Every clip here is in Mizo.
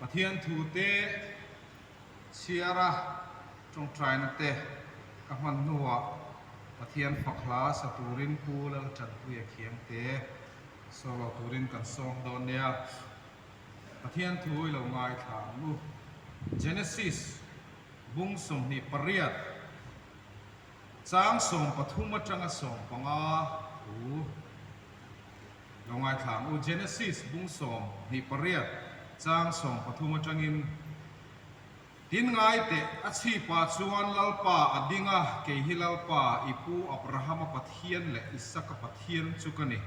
Pathian thute chhiara tawngtaina te ka hman hnuah Pathian fak hla sa turin Pu Laltanpuia Khiangte solo turin kan sawm dawn nia. Pathian thu i lo ngaithla ang u. Genesis bung 28 chang 13 atanga 15 thu lo ngaithla ang u. Genesis bung 28 chang 13 atangin Tin ngai teh, a chhipah chuan Lalpa a ding a, kei hi Lalpa, i pu Abrahama Pathian leh Isaka Pathian chu ka ni.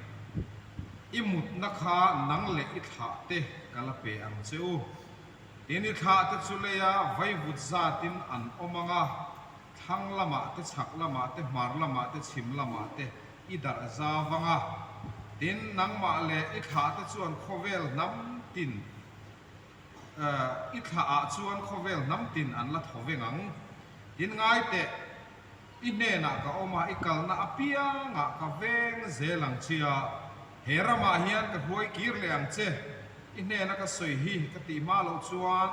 I mutna kha nang leh i thlah te ka la pe ang che u. Tin i thlah te chu leia vaivut zatin an awm ang a, thlang lamah te, chhak lamah te, hmar lamah te, chhim lamah te i darh zau vang a. Tin, nangmah leh i thlah te chuan khawvel hnam tin I thlah ah chuan khawvel hnam tin an la thaw veng ang. Tin ngai teh, i hnenah ka awm a, i kalna apiangah ka veng zel ang che a, he ramah hian ka hruai kir leh ang che. I hnena ka sawi hi ka tih hma loh chuan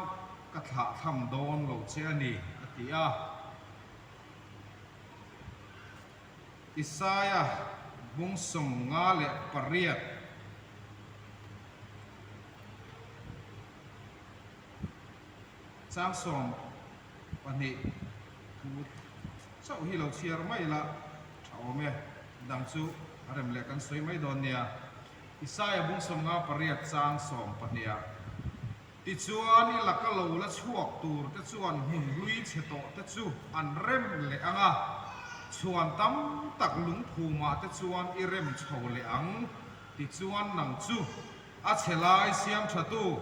ka thlah tham dawn lo che a ni, a ti a. Isaia bung 58. Chang 12 thu chauh hi lo chhiar mai ila tha awm e, dang chu a rem leh kan sawi mai dawn nia. Isaia bung 58 chang 12 ah Tichuan i laka lo la chhuak tur te chuan hmun hlui chhe tawh te chu an rem leh ang a, chhuan tam tak lungphumah te chuan i rem chho leh ang. Tichuan nang chu a chhe lai siam thatu,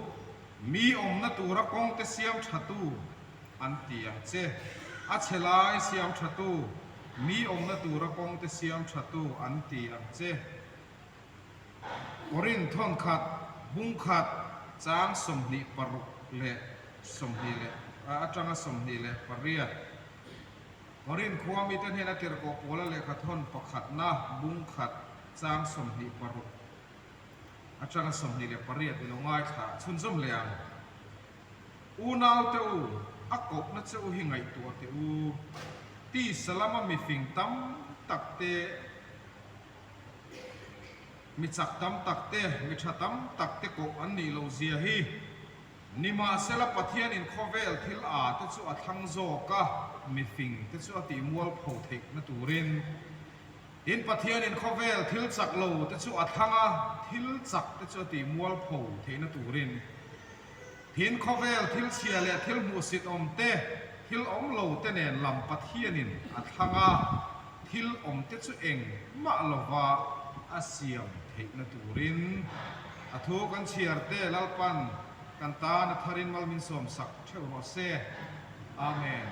mi awmna tura kawngte siam thatu an ti ang che. A chhe lai siam thatu, mi awmna tura kawngte siam thatu an ti ang che. Korinth thawnkhat, bung khat, chang 26 leh 20 leh atanga 28. Korinth khua mite hnena tirhkoh Paula lehkha thawn pakhatna bung khat chang 26 atanga 28 i lo ngaithla chhunzawm leh ang. Unaute u, a kohna che u hi ngaihtuah teh u. Tisa lama mifing tam tak te, Mi chak tam tak te, mi tha tam tak te koh an nih loh zia hi. Nimahsela Pathianin khawvel thil a te chu a thlang zawk a, mifing te chu a tih mualpho theihna turin. Tin, Pathianin khawvel thil chak lo te chu a thlang a, thil chak te chu a tih mualpho theihna turin. Tin, khawvel thil chhia leh thil hmuhsit awm te, thil awm lo te nen lam Pathianin a thlang a, thil awm te chu eng mah lova a siam theihna turin a thu kan chhiar te Lalpan kan tan a tharin mal min sawmsak theuh rawh se. Amen.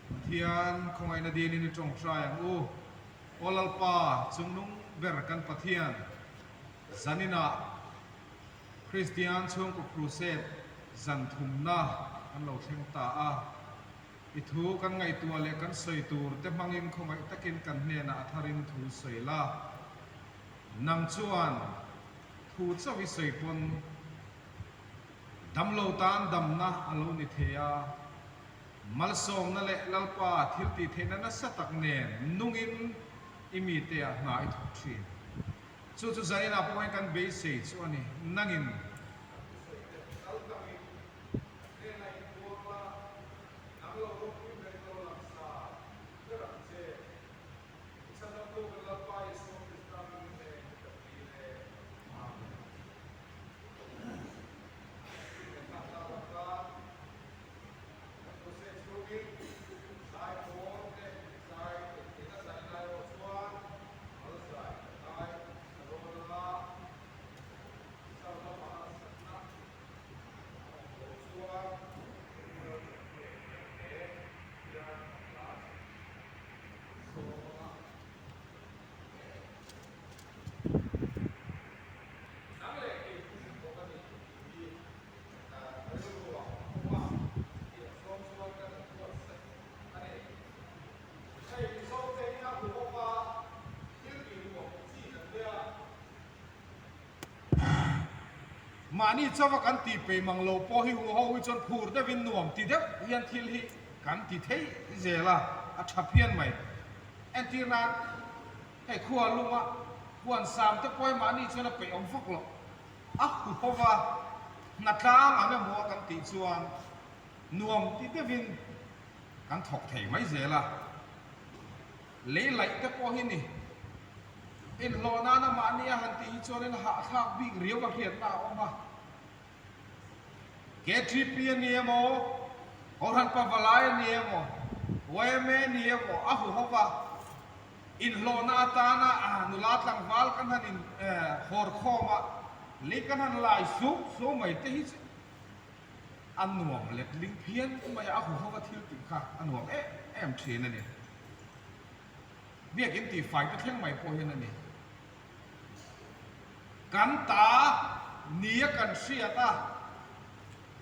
Pathian khawngaihna dinin i tawngtai ang u. Aw Lalpa, chungnung ber kan Pathian, zaninah Kristian chhungkaw crusade zan thumna kan lo thleng ta a, i thu kan ngaihtuah leh kan sawi tur te hmangin khawngaih takin kan hnenah a tharin thu sawi la. Nang chuan thu chauh i sawi pawn damlo tan damna a lo ni thei a, malsawmna leh Lalpa thil tih theihna nasa tak nen nungin i mite ah hna i thawk thin. Chu chu zainah pawh hian kan beisei chu a ni. Nangin. Kan thusawi te kal tlangin kan hnenah inpuang la, nang lo ropui ber lo lang sa ber ang che. I chhandamtu kan Lalpa Isua Krista hmingin eng hi kan dil e. Amen. Kan crusade chhungin zai pawl te zai theih theihna zai lai erawh chuan mal zai ka kai ka rawn anga South lamah. Mahni chauha kan tih peih mang lo pawh hi huho hi chuan phur deuhin nuam ti deuh hian thil hi kan ti thei zel a, a tha phian mai. Entir nan, hei khua lunga huan sam te pawh hi mahni chuan a peih awm vak loh. A huhova hnatlang ang emaw kan tih chuan nuam ti deuhin kan thawk thei mai zel a. Lei laih te pawh hi ni. Inhlawh nana mahni a han tih hi chuanin hahthlak bik riau a hriatna a awm a. KTP a ni emaw, Kohhran Pavalai a ni emaw, yma a ni emaw a hu ho va. Inhlawhna atana nula tlangval kan han in hawr khawm a, lei kan han lai suh suh mai te hi chu a nuam letling phian mai a, a hu ho va thil tih kha a nuam em em thin a ni. Biakin tihfai te thleng mai pawh hian a ni. Kan ta nia kan hriat a,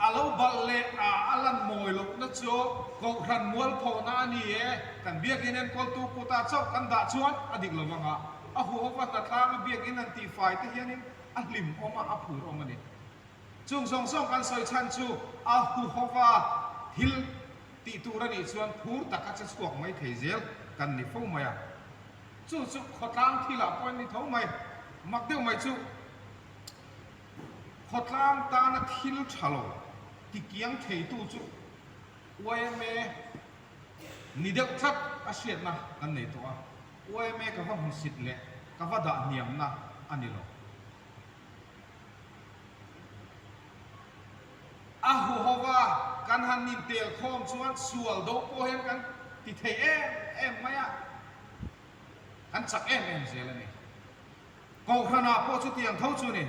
a lo balh leh a a lan mawi lohna chu Kohhran mualphawhna a ni e, kan biakin enkawltu kutah chauh kan dah chuan a dik lo vang a, a huhova hnatlanga biakin han tihfai te hianin a hlim awm a, a phur awm a ni. Chung zawng zawng kan sawi chhan chu a huhova thil tih tur a nih chuan phur taka che chhuak mai thei zel kan ni fo mai a. Chu chu khawtlang thilah pawh an ni tho mai. Mak deuh mai chu khawtlang tana thil tha lo tikiang theitu chu yma ni deuh tlat a hriatna kan nei tawh a. Yma ka va hmusit leh ka va dah hniamna a ni lo. A huhova kan han intel khawm chuan sual do pawh hian kan ti thei em em mai a, kan chak em em zel a ni. Kohhranah pawh chutiang tho chu ni.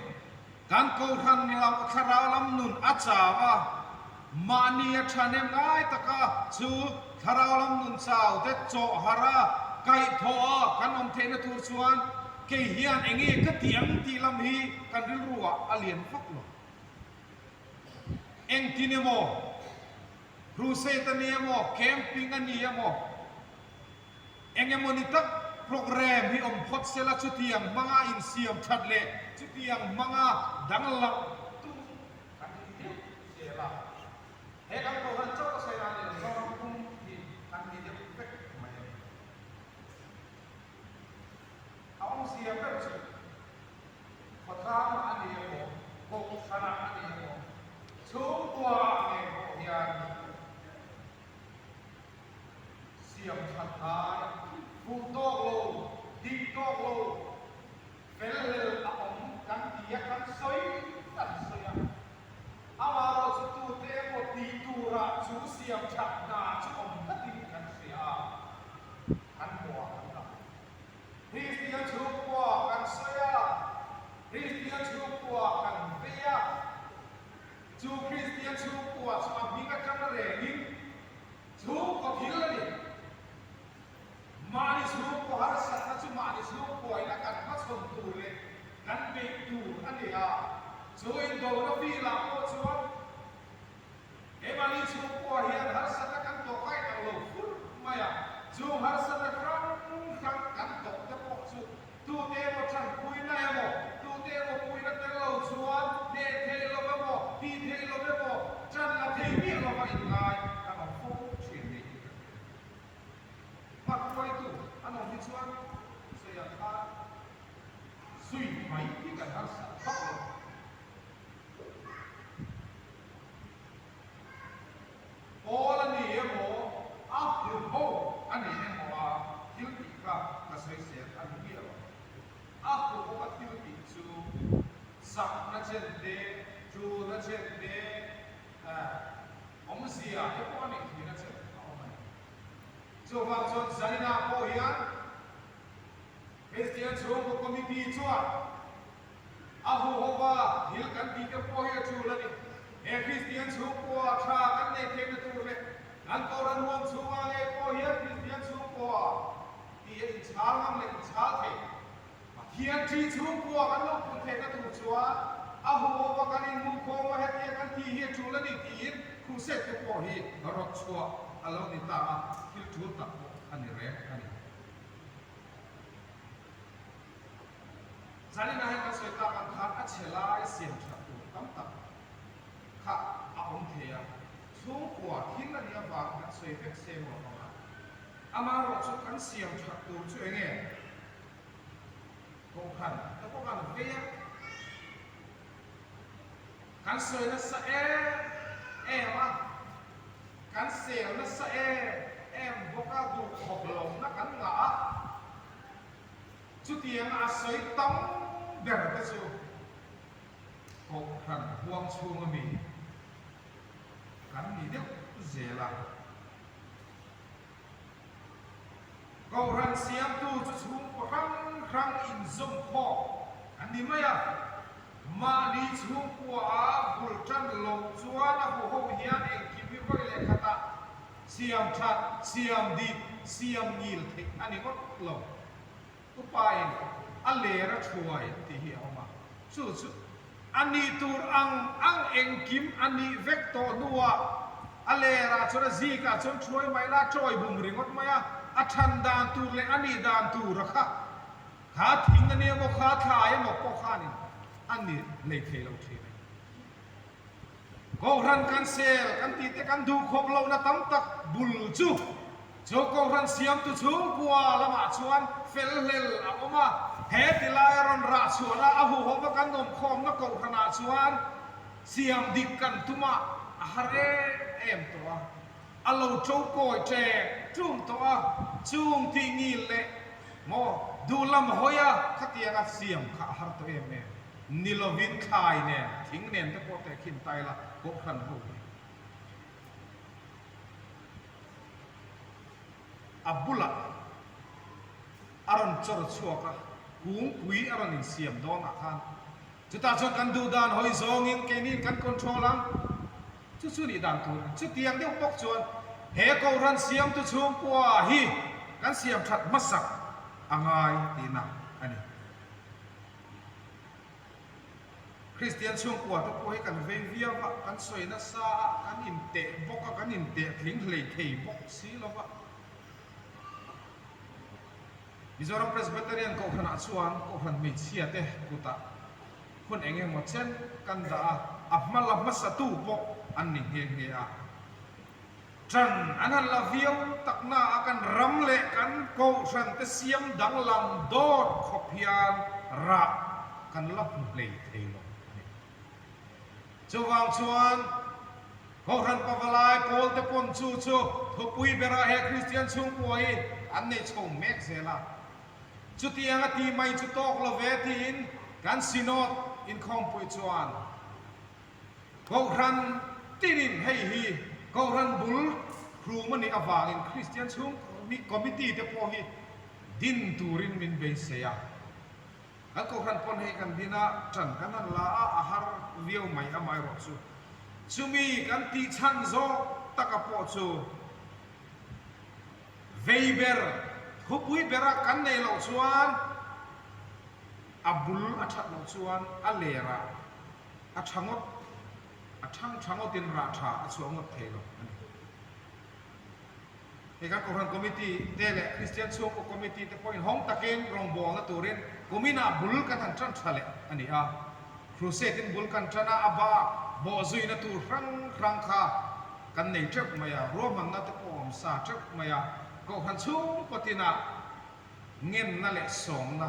Kan kohhran lam thlarau lam nun a chau a, mahni a thahnem ngai taka chu thlarau lam nun chau te chawh harh a, kaihthawh a kan awm theihna tur chuan Kei hian enge ka ti ang tih lam hi kan rilru ah a lian vak lo. Engtin emaw, crusade a ni emaw, camping a ni emaw, eng emaw ni tak program hi awm phawt sela chutiang hmanga insiam that leh chutiang hmanga danglam tum kan ni deuh zel a. He kan Kohhran chauh a sawi a ni lo, Zoram pum hi kan ni deuh vek mai a ni. A awmzia ber chu khawtlangah a ni emaw, kohhranah a ni emaw, chhungkuaah ngei pawh hian siam that ngai, fuh tawk lo, dik tawk lo, fel hlel a awm kan ti a, kan sawi kan sawi a. Amaherawh chu tute emaw tih turah chu siam that hna chu awm tlatin kan hria a. Kan hmuh kan dah. Kristian chhungkua kan sawi a, Kristian chhungkua kan vei a, chu Kristian chhungkua chu a hming atang rengin chhungkaw thil a ni. Mahni chhungkaw harsatna chu mahni chhungkua ina kan hmachhawn tur leh kan beih tur a ni a, chu indona filah pawh chuan Keimahni chhungkua hian harsatna kan tawh kai tak lo fur mai a, chung harsatna hrang hrang kan tawh te pawh chu tute emaw thanpuina emaw, tute emaw puina tel lo chuan hneh thei lo emaw, tih thei lo emaw, tan la thei miah lova inngai kan awm fo thin niin ka hria. Hmakhruaitu an awm hi chuan sawiah khan zui mai hi kan harsat vak lo. Pawl a ni emaw, a huho a ni emaw a thil tih kha ka sawisel a ni miah lo. A huho a thil tih chu chakna chen te, tulna chen te, awmzia te pawh a neih theihna chen a awm a ni. Chuvang chuan zaninah pawh hian Kristian Chhungkaw Committee chuan A huhova thil kan tih te pawh hi a tul a ni. He Kristian chhungkua tha kan neih theihna tur leh kan Kohhran huam chhungah ngei pawh hian Kristian chhungkua tih a inchhal ngam leh inchhal thei. Pathian thi chhungkua kan lo pun theihna tur chuan a huhova kan inhmuhkhawm a hetia kan tih hi a tul a ni tiin crusade te pawh hi rawt chhuah a lo ni ta a, thil tul tak pawh a ni reng a ni. Zaninah hian kan sawi tak ang khan a chhe lai siam that tur tam tak. Chhungkua thil a nih avang kan sawi vek seng lo ang a, amaherawh chu kan siam that tur chu eng nge? Kohhran te pawh kan vei a, kan sawi nasa em em a, kan sel nasa em em bawk a, duhkhawp lohna kan ngah a, chutianga a sawi tam ber te chu Kohhran huang chhunga mi kan ni deuh zel a. Kohhran siamtu chu chhungkaw hrang hrang inzawm khawk an ni mai a. Mahni chhungkua a bul tan loh chuan a huho hian engkim hi vawi leh khatah siam that, siam dik, siam ngil theih a ni ngawt lo. Upain a ler a thuai an tih hi a awm a, chu chu a nih tur ang ang engkim a nih vek tawh hnuah a lerah chuan a zikah chuan thuai mai la, chawi bum ringawt mai a, a than dan tur leh a nih dan tur a kha kha thing a nia maw kha thlai emaw pawh khanin a ni hlei thei lo thin a ni. Kohhran kan sel kan tih te kan duh khawp lohna tam tak bul chu chu Kohhran siamtu chhungkua lamah chuan fel hlel a awm a, he ti laia rawn rah chhuahna a huhawva kan awm khawmna Kohhranah chuan siam dik kan tum a, a har em em tawh a, a lo to kawi ṭek ṭung tawh a, chung tih ngil leh maw duh lam hawi a khatianga siam kha a har tawh em em. Ni lovin thlai nen, thing nen te pawh tehkhin ta ila Kohhran ho hi a bulah a rawn chawr chhuak a, kungpui a rawn insiam dawnah khan chutah chuan kan duh dan hawi zawngin keiniin kan control ang, chu chu nih dan tur a ni. Chutiang deuh bawk chuan he Kohhran siamtu chhungkua hi kan siam that hmasak a ngai tihna a ni. Kristian chhungkua te pawh hi kan vei viau a, kan sawi nasa a, kan inteh bawk a, kan inteh tling hlei thei bawk si lo va. Mizoram Presbyterian Kohhranah chuan Kohhran hmeichhia te kutah hun eng emaw chen kan dah a, a hma la hmasatu pawh an ni nghe nghe a. Ṭan an han la viau tak na a kan ram leh kan kohhran te siam danglam dawt khawp hian rah kan la hmu hlei thei lo a ni. Chuvang chuan kohhran pavalai pawl te pawn chu chu thupui bera he Kristian chhungkua hi an nei chho mek zel a. Chutiang a ti mai chu tawk lo ve tiin kan Synod inkhawmpui chuan Kohhran tinin hei hi Kohhran bul hrum a nih avangin Kristian chhung committee te pawh hi din turin min beisei a. Kan Kohhran pawn hei kan din a, ṭan kan han la a, a har viau mai amaherawh chu chumi kan tih chhan zawk taka pawh chu vei ber, thupui bera kan neih loh chuan a bul a ṭhat loh chuan a lerah A tha ngawt, a thang tha ngawtin rah tha a chhuah ngawt thei lo a ni. Hei kan Kohhran Committee te leh Kristian Chhungkaw Committee te pawhin hawng takin rawngbawlna turin kuminah bul kan han tan tha leh a ni a. Crusade in bul kan tan a, a bak bawhzuina tur hrang hrang kha kan nei teuh mai a, ruahmanna te pawh a awm sa teuh mai a. Kohhran chhungkaw tinah ngenna leh sawmna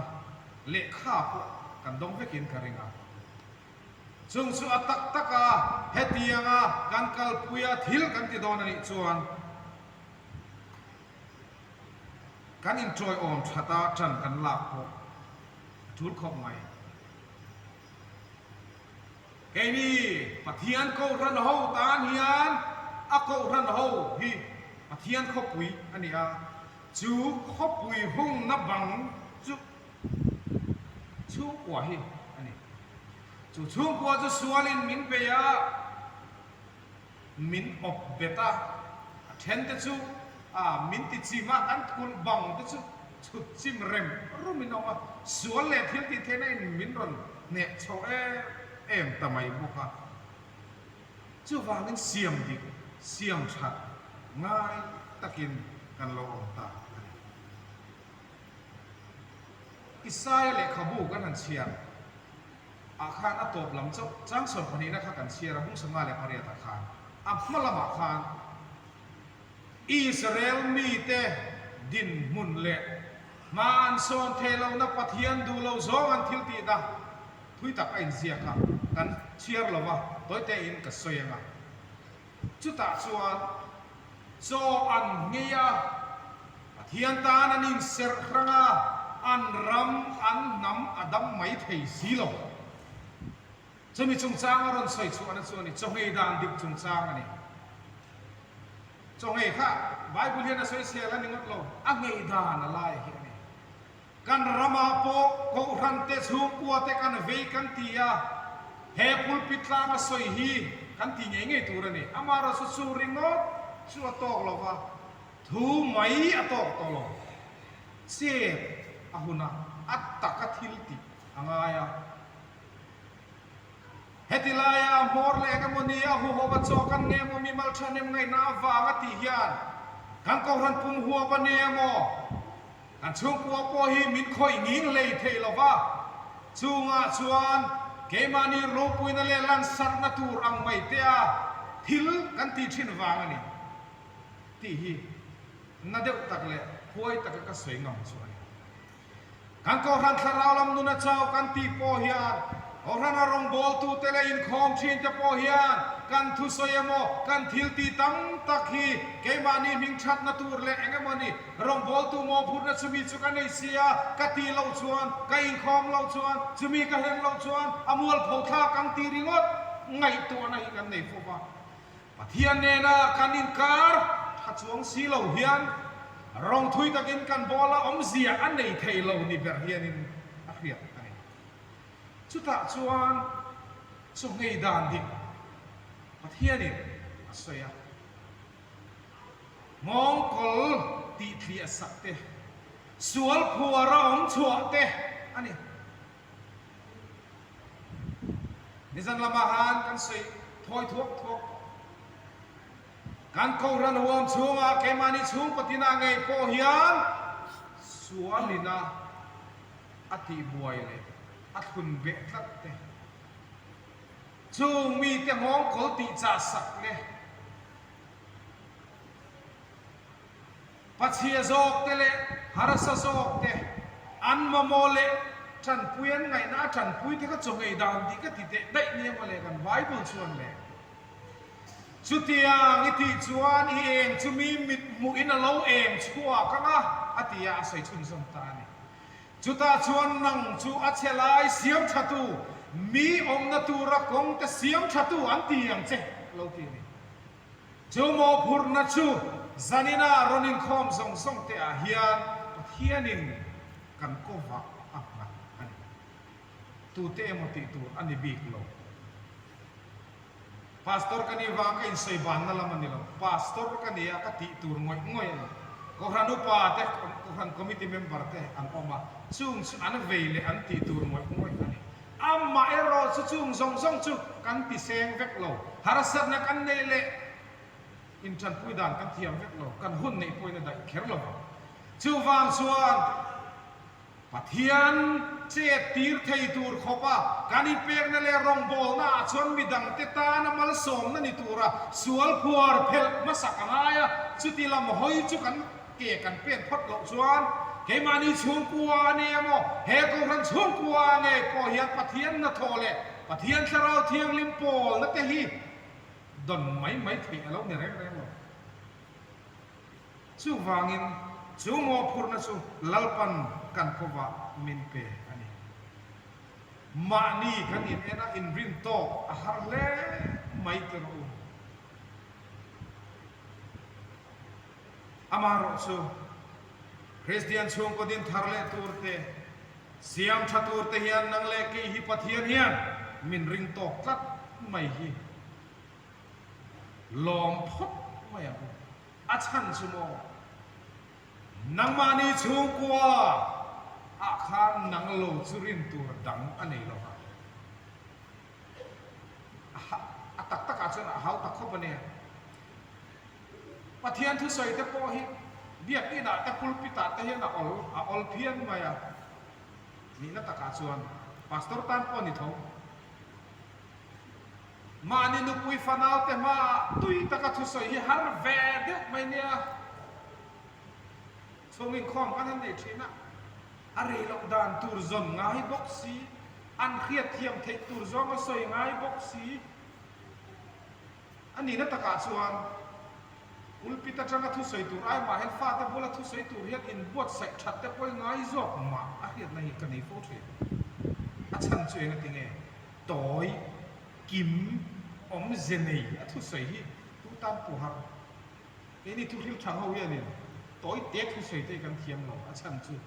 lehkha pawh kan dawng vekin ka ring a. Chung chu a tak tak a, hetianga kan kalpuia thil kan ti dawn a nih chuan kan inṭawiawm that a ṭan kan lak pawh a ṭul khawp mai. Keini Pathian Kohhran ho tan hian a Kohhran ho hi Pathian khawpui a ni a, chu khawpui hungna bang chu Chhungkua hi a ni. Chu chhungkua chu sualin min bei a, min awp bet a, a then te chu a min ti chim a, kan kulh bang te chu chhut chim rem rumin a awm a, sual leh thil tih theihna in min rawn hneh chho em em ta mai bawk a. Chuvangin siam dik, siam that ngai takin kan lo awm ta a ni. Isaia lehkhabu kan han chhiar ah khan a tawp lam chauh chang 12 na kha kan chhiar a, bung 58 ah khan. A hma lamah khan Israel mite dinhmun leh hma an sawn thei lohna Pathian duh lo zawng an thil tihna thui tak a inziak a, kan chhiar lo va, tawitein ka sawi ang a. Chutah chuan chaw an nghei a, Pathian tan an inserh hrang a, an ram, an hnam a dam mai thei si lo. Chumi chungchang a rawn sawi chhuahna chu a ni, chawhngei dan dik chungchang a ni. Chawhngei kha Bible hian a sawi chhial a ni ngawt lo, a nghei dan a lai hi a ni. Kan ramah pawh Kohhran te chhungkua te kan vei kan ti a, he pulpit tlang a sawi hi kan ti ngei ngei tur a ni. Amaherawhchu chu ringawt chu a tawk lo va, thu mai a tawk tawh lo. Chet a hun a, a taka thil tih a ngai a. Heti laia hmawr leh eng emaw ni a huhawp a chaw kan nge emaw mimal thahnem ngaihna avanga tih hian kan Kohhran pum huap a ni emaw kan chhungkua pawh hi min khawih nghing hlei thei lo va, chungah chuan keimahni ropuina leh lansarhna tur ang mai tea thil kan tih thin vang a ni tih hi na deuh tak leh huai taka ka sawi ngam chu a ni. Kan Kohhran thlarau lam nuna chau kan tih pawh hian Kohhrana rawngbawltute leh inkhawm thinte pawh hian kan thusawi emaw kan thil tih tam tak hi keimahni hming thatna tur leh eng emaw ni rawngbawltu mawhphurhna chumi chu ka nei si a, ka tih loh chuan, ka inkhawm loh chuan, chumi ka hlen loh chuan a mualpho thlak ang tih ringawt ngaihtuahna hi kan nei fo va. Pathian nena kan inkar tha chuang si lo hian rawng thui takin kan bawl a awmzia a nei thei lo ni ber hianin a hriat a ni. Chutah chuan chawhngei dan dik Pathianin a sawi a, nghawngkawl tih thliah sak te, sual phuar a awm chhuah te a ni. Nizan lamah han kan sawi thawi thuak thuak tawh. Kan Kohhran huam chhungah keimahni chhungkaw tinah ngei pawh hian sualina a tihbuai leh a thlun beh tlat te, chung mite nghawngkawl tihchah sak leh Pachhia zawk te leh harsa zawk te an mamawh leh tanpui an ngaihna a tanpui te kha chaw ngei dan tih ka ti teh daih nia mawle kan Bible chuan le. Chutiang i tih chuan i eng chu mi mit hmuh in a lo eng chhuak ang a, a ti a, a sawi chhunzawm ta a ni. Chutah chuan nang chu a chhe lai siam thatu, mi awmna tura kawng te siam thatu an ti ang che, a lo ti a ni. Chu mawhphurhna chu zanina rawn inkhawm zawng zawng te ah hian Pathianin kan kawvah a nghat a ni. Tute emaw tih tur a ni bik lo. Pastor ka nih vang ka insawi banna lam a ni lo. Pastor ka ni a, ka tih tur ngawih ngawih a ni. Kohhran upa te, Kohhran committee member te an awm a, chung chu an vei leh an tih tur ngawih ngawih a ni. Amah erawh chu chung zawng zawng chu kan ti seng vek lo, harsatna kan neih leh intanpui dan kan thiam vek lo, kan hun neih pawhin a daih kher lo vang. Chuvang chuan Pathian chet tir thei tur khawpa kan inpekna leh rawngbawlna ah chuan midangte tana malsawmna ni tura sual phuar phelh hmasak a ngai a, chuti lam hawi chu kan Ke kan pen phawt loh chuan keimahni chhungkua a ni emaw, he Kohhran chhungkua a ngei pawh hian Pathian hnathawh leh Pathian Thlarau Thianghlim pawlna te hi dawn mai mai theih a lo ni reng reng lo. Chuvangin chu mawhphurhna chu Lalpan kan kawvah min pe a ni. Mahni kan in en a, inrin tawk a har hle mai ti rawh u. Amaherawh chu, Kristian chhungkaw din thar leh tur te, siam tha tur te hian nang leh kei hi Pathian hian min ring tawk tlat mai hi lawm phawt mai ang u. A chhan chu maw? Nangmahni chhungkua ah khan nang lo chu rin tur dang a nei lo va. A tak takah chuan a hau ta khawp a nia. Pathian thusawi te pawh hi biakinn ah te pulpit ah te hian a awl a awl phian mai a, nihna takah chuan pastor tan pawh a ni tho. Mahni nupui fanaute hmaah tui taka thusawi hi har ve deuh mai nia. Chhung inkhawm kan han nei thin a, a rei loh dan tur zawn ngai bawk si, an hriatthiam theih tur zawng a sawi ngai bawk si. A nihna takah chuan pulpit atanga thusawi tur ai mah hian fate bula thusawi tur hian inbuatsaih that te pawhin ngai zawk mah a hriatna hi ka nei fo thin. A chhan chu eng atinge tawi kim awmze nei a thusawi hi tu tan pawh har. Keini thuhril thang ho hianin tawi te thusawi te hi kan thiam lo, a chhan chu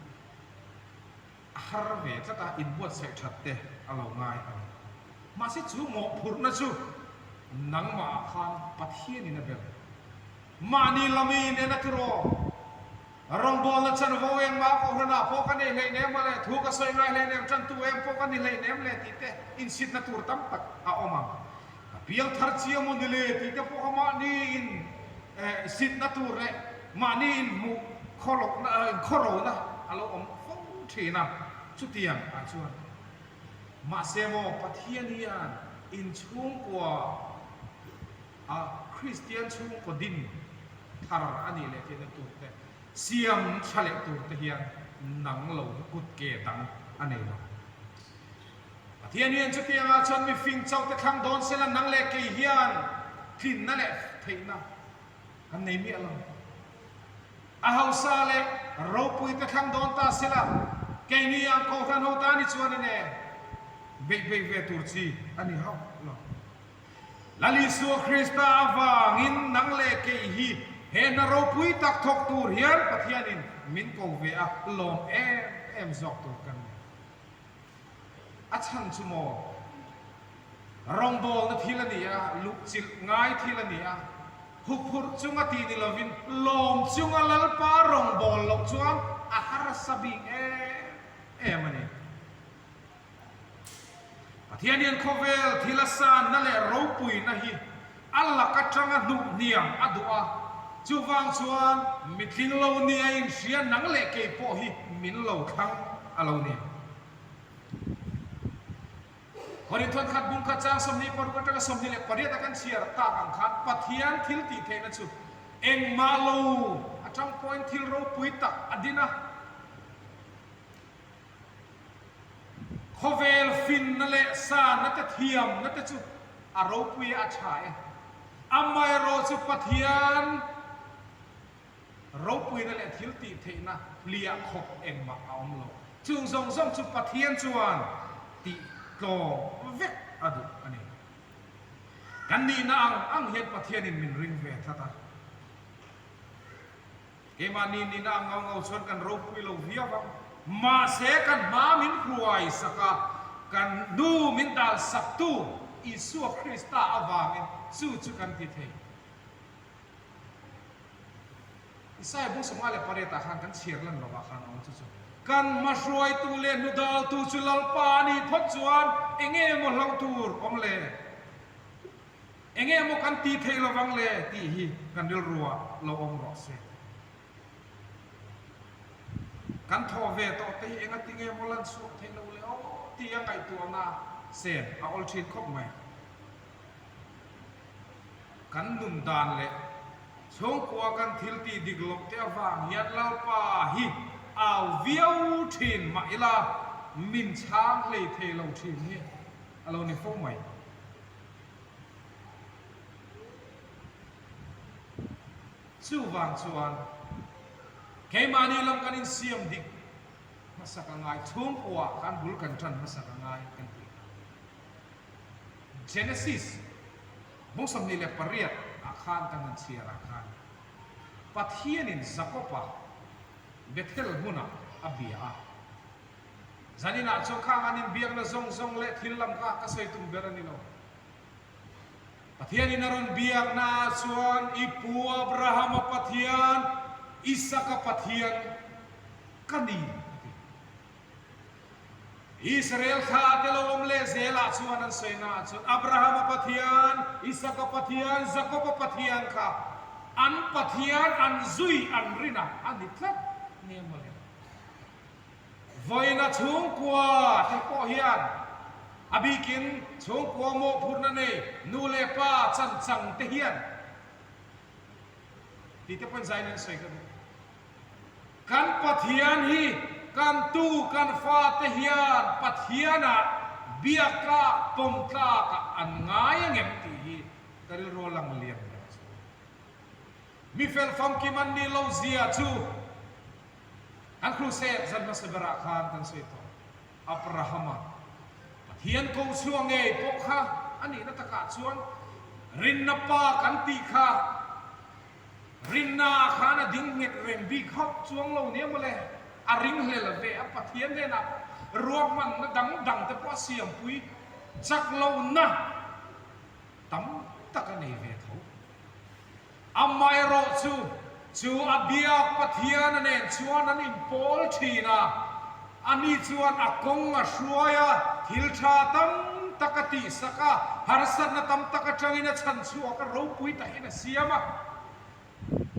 a har ve tlat a, inbuatsaih that te a lo ngai a ni. Mahse chu mawhphurhna chu nangmahah khan Pathianin a ber. Mahni lami nena tiraw rawngbawlna chanvo engmah kohhranah pawh ka nei hleinem a le, thu ka sawi ngai hleinem, tantu em pawh ka ni hleinem le tih te insitna tur tam tak a awm ang. A piang thar chiang maw ni le tih te pawh kha mahni in sitna tur leh mahni in hmuh khawlawkna inkhawrona a lo awm fo thin a, chutiang ah chuan mahse maw Pathian hian inchhungkua a Kristian chhungkaw din thar a nih leh theihna tur te siam tha leh tur te hian nang lo kut ke dang a nei lo. Pathian hian chutiangah chuan mifing chauh te thlang dawn sela nang leh kei hian tlinna leh theihna kan nei miah lo. A hausa leh ropui te thlang dawn ta sela keini ang kohhran ho tan hi chuanin e beih beih ve tur chi a ni hauh lo. Lal Isua Krista avangin nang leh kei hi he hna ropui tak thawk tur hian Pathianin min ko ve a lawm em em zawk tur kan ni. A chhan chu maw? Rawngbawlna thil a ni a, luhchilh ngai thil a ni a, huphurh chunga tih ni lovin lawm chunga Lalpa rawngbâwl loh chuan a harsa bik em em a ni. Pathian hian khawvel thil a sanna leh ropuina hi a lak atanga hnuh hniam a duh a, chuvang chuan mitling lo ni a inhria nang leh kei pawh hi min lo thlang a lo ni. Korinthon khat bung khat chang 26 atanga 28 a kan chhiar tak ang khan Pathian thil tih theihna chu engmah lo atang pawhin thil ropui tak a din a. Khawvel finna leh sanna te thiamna te chu a ropui a tha e. Amaherawh chu Pathian ropuina leh thil tih theihna hliah khawp engmah a awm lo. Chung zawng zawng chu Pathian chuan tih tlawm vek a duh a ni. Kan nihna ang ang hian Pathianin min ring ve tlat a. Keimahni nihna ang ngau ngau chuan kan ropui lo viau ang. Mahse kan hma min hruai sak a, kan hnu min dal saktu Isua Krista avangin chu chu kan ti thei. Isaiah bung 58 ah khan kan chhiar lan lovah khan a awm chu chu. Kan hma hruaitu leh hnu daltu chu Lalpa a nih phawt chuan enge maw hlauh tur awm le? Enge maw kan tih theih lovang le tih hi kan rilruah lo awm rawh se. Kan thawh ve tawh te hi enga tinge maw lan chhuak theih lo le aw tih a ngaihtuahna sen a awl thin khawp mai. Kan nun dan leh chhungkua kan thil tih dik loh te avang hian Lalpa hi au viau thin mah ila min chhang hlei thei lo thin hi a lo ni fo mai. Chuvang chuan keimahni lam kan insiam dik hmasak a ngai, chhungkuaah khan bul kan tan hmasak a ngai kan tih kha. Genesis bung 28 ah khan kan han chhiar ah khan Pathianin Jakob-a Bethel hmunah a bia a. Zaninah chuan khang an inbiakna zawng zawng leh thil lam kha ka sawi tum ber a ni lo. Pathianin a rawn biakna ah chuan i pu Abrahama Pathian, Isaka Pathian ka ni a ti. Israel thla te lo awm leh zelah chuan an sawina ah chuan Abrahama Pathian, Isaka Pathian, Jakoba Pathian kha an Pathian an zui an rin a a ni tlat nia mawle. Vawiina chhungkua te pawh hian. A bikin chhungkua mawhphurhna nei nu leh pa chan chang te hian tih te pawhin zain an sawi ka duh. Kan Pathian hi kan tu kan fate hian Pathianah biaktlak pawmtlakah an ngai angem tih hi ka rilru a lang lian ber chu. Mi fel famkim an nih lo zia chu kan crusade zan hmasa berah khan kan sawi tawh. Abrahama Pathian ko chhuah ngei pawh kha a nihna takah chuan rinna pa kan tih kha rinna ah khan a ding nghet reng bik hauh chuang lo nia mawle, a ringhlel ve a Pathian hnenah pawh ruahmanna dang dang te pawh a siampui chak lohna tam tak a nei ve tho. Amaherawh chu, chu a biak Pathiana nen chuan an inpawl thin a, ani chuan a kawng a hruai a, thil tha tam tak a tihsak a, harsatna tam tak atangin a chhan chhuak a, ropui takin a siam a.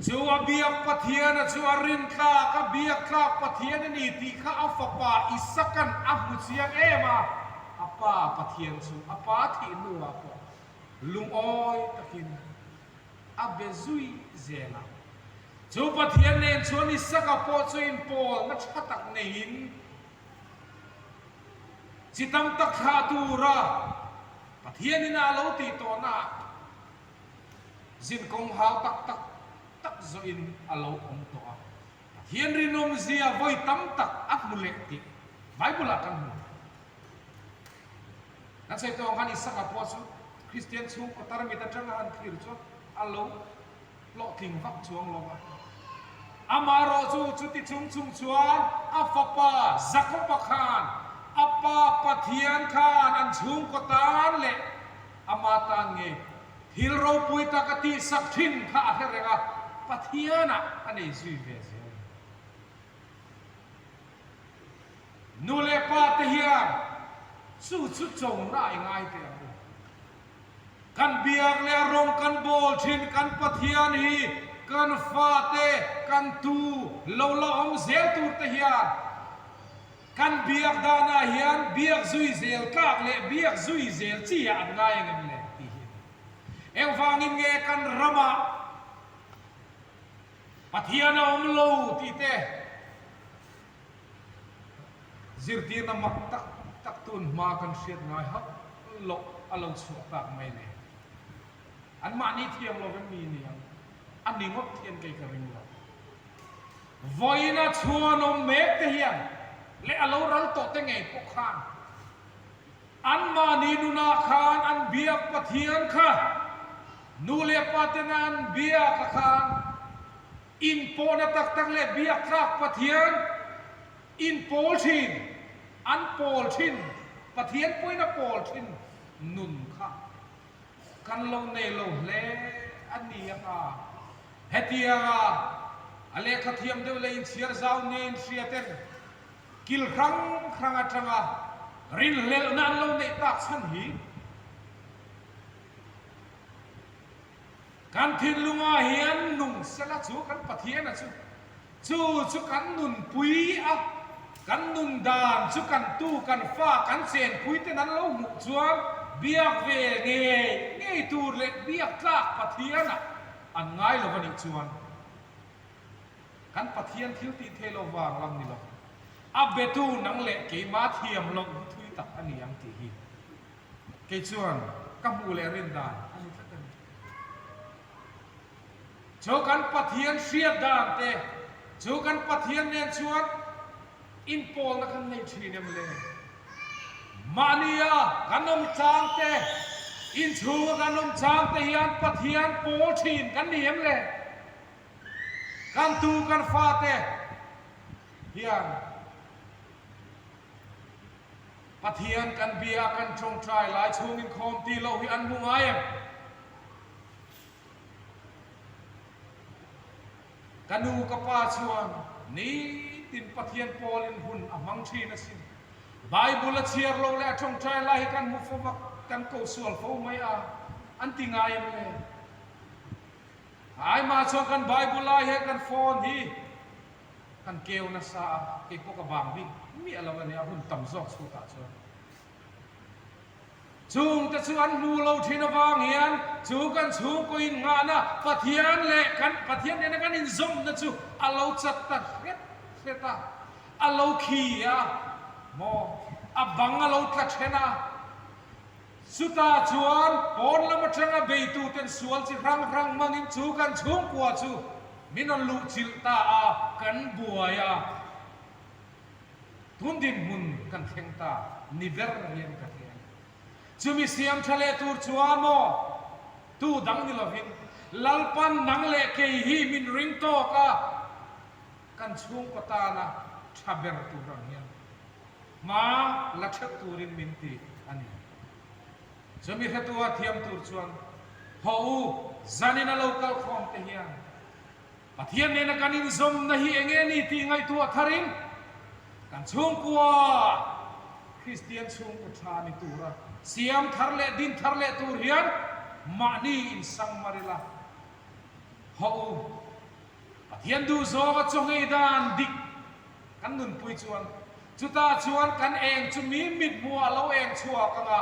Chu a biak Pathiana chu a rintlak, a biak tlak Pathian a ni tih kha a fapa Isaka'n a hmu chiang em a, a pa Pathian chu a pa thih hnuah pawh lungawi takin a be zui zel a. Chu Pathian nen chuan Isaka pawh chu inpawlna tha tak neiin chi tam tak thlah tura Pathianin a lo tih tawhnaah zinkawng hau tak tak tak zawhin a lo awm tawh a. Pathian rinawmzia vawi tam tak a hmu leh tih Bible-ah kan hmu. Kan sawi tawh ang khan Isaka pawh chu Kristian chhungkaw tarmit atanga han thlir chuan a lo hlawhtling vak chuang lo va. Amaherawh chu chuti chung chung chuan a fapa Jakoba khan a pa Pathian khan an chhungkaw tan leh ama tan ngei thil ropui tak a tihsak thin kha a hre reng a, Pathianah a nei zui ve zel a ni. Nu leh pa te hian chu chu chona i ngai teh ang u. Kan biak leh a rawng kan bawl thin kan Pathian hi kan fate kan tu lo la awm zel tur te hian kan biak danah hian biak zui zel tlak leh biak zui zel chi ah an ngai ang em le tih hi a ni. Engvangin nge kan ramah Pathian a awm lo tih te Zirtirna mak tak tak tun hma kan hriat ngai hauh loh a lo chhuah tak mai le. Anmahni thiam lo vem mi ni ang, a ni ngawt hian kei ka ring lo. Vawiina chhuanawm mek te hian leh a lo ral tawh te ngei pawh khan anmahni nunah khan an biak Pathian kha nu leh pa tena an biak a khan Inpawhna tak tak leh biak tlak Pathian inpawl thin, an pawl thin, Pathian pawhin a pawl thin nun kha kan lo nei lo hle a ni ang a. Hetianga a lehkha thiam deuh leh inchhiar zau nia inhria ten kil hrang hrang atanga rinhlelhna an lo neih tak chhan hi Kan thinlungah hian nung sela chu kan Pathiana chu, chu chu kan nunpui a, kan nun dan chu kan tu, kan fa, kan chenpui ten an lo hmuh chuan biak ve ngei ngei tur leh biak tlak Pathiana an ngai lo a nih chuan kan Pathian thil tih theih lo vang lam ni lo. A betu nang leh keimah thiam loh hi thui tak a ni ang tih hi. Kei chuan ka hmuh leh rin dan a ni tlat a ni. Chu kan Pathian hriat dan te, chu kan Pathian nen chuan inpawlna kan nei thin em le? Mahnia kan awm chang te, inchhunga kan awm chang te hian Pathian pawl thin kan ni em le? Kan tu kan fate hian Pathian kan bia a kan tawngtai lai chhung inkhawm tih loh hi an hmu ngai em? Ka nu ka pa chuan nitin Pathian pawlin hun a hmang thin asin. Bible a chhiar loh leh a tawngtai lai hi kan hmu fo vak, kan ko sual fo mai a, an ti ngai em le? Aimah chuan kan Bible lai hian kan phone hi Kan keu nasa a, kei pawh ka bang bik miah lo a nia, hun tam zawk chhutah chuan. Chungte chu an hmuh lo thin avang hian chu kan chhungkaw innghahna Pathian leh kan Pathian nena kan inzawmna chu a lo chat ta hret hret a, a lo khi a, maw, a bang a lo tla then a. Chutah chuan pawn lam atanga beituten sual chi hrang hrang hmangin chu kan chhungkua chu min rawn luhchilh ta a, kan buai a. Tun dinhmun kan thleng ta ni ber hian ka hria a ni. Chumi siam tha leh tur chuan maw tu dang ni lovin Lalpan nang leh kei hi min ring tawk a, kan chhungkaw tana tha ber tur ang hian hma la theuh turin min ti a ni. Chumi hretua thiam tur chuan haw u zanin a lo kal khawm te hian Pathian nena kan inzawmna hi eng nge ni tih ngaihtuah tharin kan chhungkua Kristian chhungkaw tha ni tura siam thar leh din thar leh tur hian mahni insang mar ila. Haw u, Pathian duhzawnga chawngei dan dik kan nunpui chuan chutah chuan kan eng chu mi mithmuh ah lo eng chhuak ang a.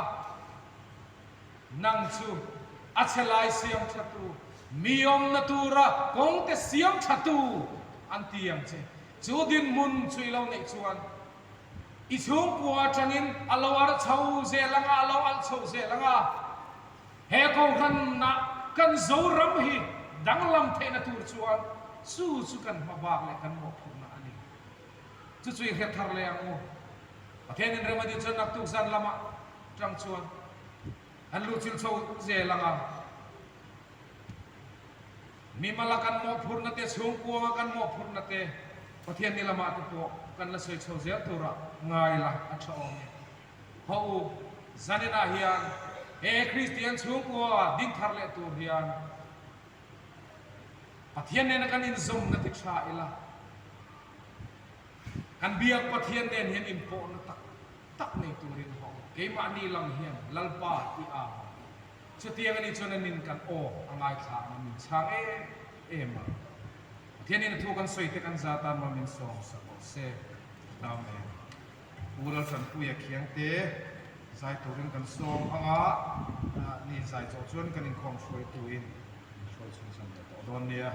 Nang chu a chhe lai siam thatu, mi awmna tura kawngte siam thatu an ti ang che. Chu dinhmun chu i lo neih chuan i chhungkua atangin a lo arh chho zel ang a, a lo alh chho zel ang a. He kohhranah kan Zoram hi danglam theihna tur chuan chu chu kan hma bak leh kan mawhphurhna a ni. Chu chu i hre thar leh ang u. Pathianin rem a dih chuan naktuk zan lamah tang chuan an luhchilh chho zel ang a, mimala kan mawhphurhna te, chhungkuanga kan mawhphurhna te, Pathian ni lamah te pawh kan la sawi chho zel tura ngai la a tha awm e. Haw u, zaninah hian he Kristian chhungkua ding thar leh tur hian Pathian nena kan inzawmna ti tha ila, kan biak Pathian nen hian inpawhna tak tak nei turin haw keimahni lam hian Lalpa i ang a. Chutiang anih chuan anin kan aw a ngaithla ang a, min chhang em em ang. Pathianin a thu kan sawi te kan za tan maw min sawm sak rawh se. Amen. Pu Laltanpuia Khiangte zai turin kan sawm ang a, ni zai chawh chuan kan inkhawm hruaituin min hruai chhunzawm leh tawh dawn nia.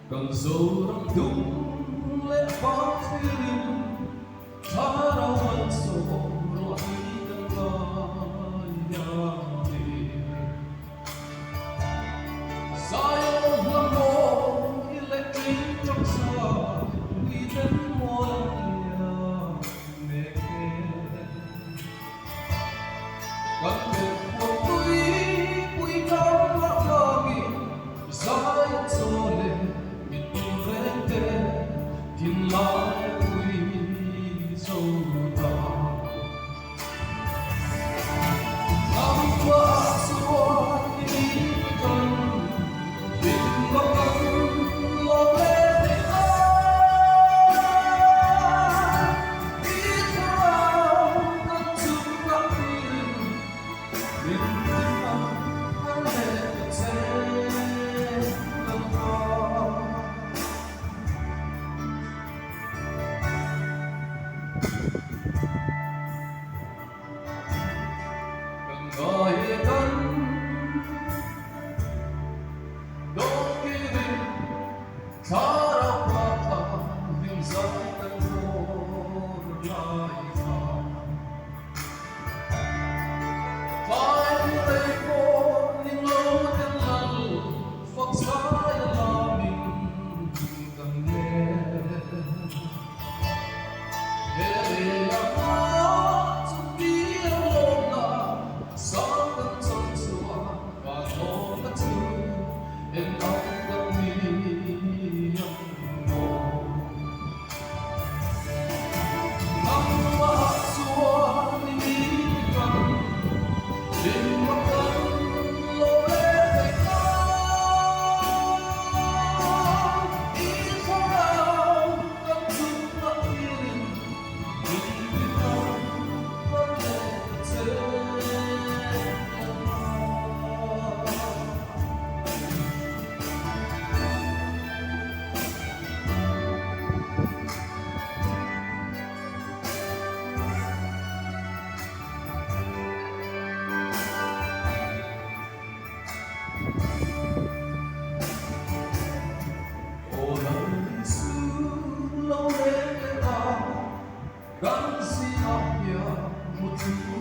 Kan Zoram dum leh fang thlirin thlarau an sawm ruah hi kan ngai a ni. Zion hla mawi leh ṭing ṭang sa miten mual an liam mek e. Kan belhpuan tui pui tlang lah tlangin Zion chaw leh mit tin reng te. chu.